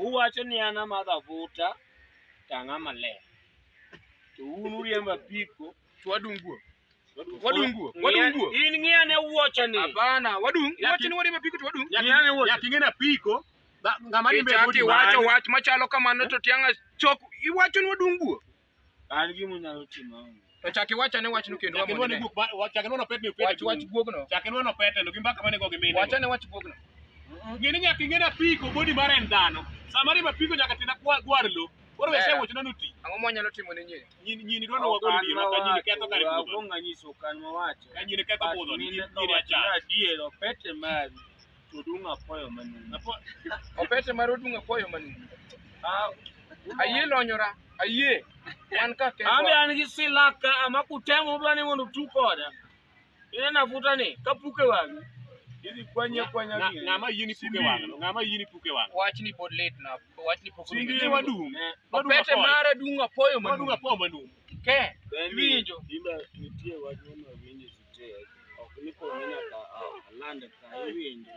Uwacho ni an amadho avuta to ang'ama ler. To un uriembo apiko. To wadung' guok. Wadung' guok. Wadung' guok. In ng'i ane wuocheni. Hapana, wadung'. Iwacho ni wariembo apiko to wadung'. Ng'i ane wuoche. Nyaka ing'e ni apiko ng'ama riembe Kichako body iwacho mare. wach machalo kamano to tiang'a chok. Iwacho ni wadung' guok. An gima unyalo timo onge. To chak iwach ane wachno kendo Chak wamondo inwane ine. guok chak inwane opetni opete. Wach wach guogno. Chak inwane opete no gi mbaka mane go gi mine. Wach ane wach guogno. Ng'e ni nyaka ing'e ni apiko body mare en dhano. Sama riembo apiko nyaka tina gwar lo. Koro we Ber. sewuoch nano ti. Ang'o mwanyalo timo ne nyiri? Nyini nyini dwaro ni wagol dier ka nyini ketho kare Akwong' budho. anyiso kan mawacho. Ka nyini ketho budho ni Mine nyini kawacho achar. ni adier opete mari to dung' apoyo manumu. Opete mar odung' apoyo manumu. Ah, Ayie lonyora. Ayie. Wan ka An be kendwa. an gi silak ka ama kutemo udwa ni mondo utu koda. Ineno afuta ni kapuke wang'i. Idhi kwanye akwanya gini. Ng'ama yieni puke wang'no. Ng'ama yieni puke wang'no. Wachni pod litna. Wachni pok Singri orumo. wadung'. Wadung' Opete apoyo. mar adung' apoyo Wadung' manumu. apoyo manumu. Ke. Bendi, Iwinjo. Imba nitie wach moro mawinjo site. Ok ni koro nyaka aland ka iwinjo.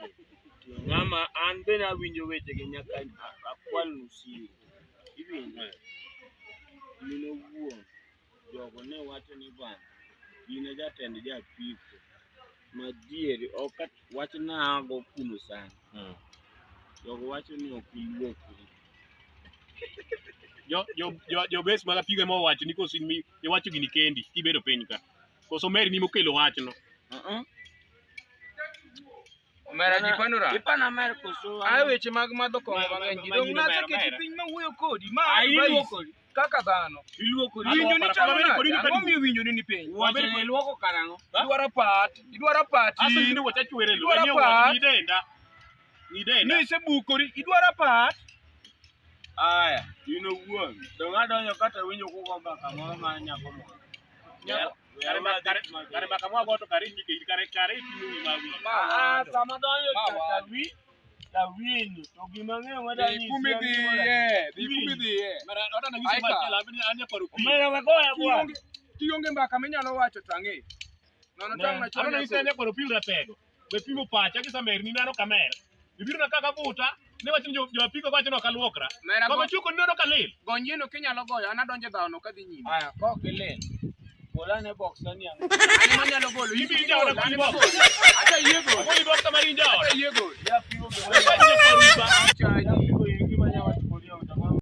To ng'ama an bende awinjo wechegi nyaka akwalnu siri. Iwinjo? In owuon jogo ne wacho ni bana in e jatend japiko madieri ok wach nago kuno sani. Jogo wacho ni ok iluokri. Jo jo jo jo bes mag apiko ema owacho ni koso in mi iwacho gini kendi kibedo piny ka. Koso meri ni mokelo wachno. Omera ji panora. Ipana mer koso? Aya weche mag madho kong'o mang'eny gi. Ma Dong' nyino mera, naseketi mera. piny mawuoyo kodi. Ma Ah, advice iluokori. kaka dhano. Iluokori. Winjo ni para- chalo para- nade? para- Ang'o miyo winjo ni ni piny? Wuoche ni iluoko karang'o? Idwaro pat. Idwaro pat. Aso in wuoch achwere lo. Idwaro Anyiewo wuoch pat. ni denda. Ni denda. Ni isebukori. Idwaro pat. Aya, in owuon. Dong' adonjo kata winjo kugo mbaka moro mar nyako moro. Nyako- Kare kare mbaka mwago to kare inyike kare kare ipimo wi ma wi. Ah, sama donjo Ma cha wando. tawinjo to gima ang'eyo ma Dhi danyisi kuma en gimoro idhiye. Dhi kuma idhiye. Mara oda na nyiso Aika. machielo an an nyakwaro pi. Omera we goya bwana. Kionge mbaka minyalo wacho to ang'e. Nono tang' Ano machon. na nyiso nyakwaro pi ratego. We pimo pacha gi samer ni nano kamer. Ibiro na kaka buta ne wacho ni jo jo apiko wacho ni ok aluokra. Mera Kama go- chuko ni neno kalil. Gonyieno kinyalo goyo an adonjo e dhawono kadhi nyime. Aya, kok ilil. Golane box ni ang'o? An ema anyalo golo. Ibi jaoda An koni ema box. golo. Ata yie gol. Koni box mar in jaoda. Ata yie gol. Japiko be Nyakwaro iba. Chaji.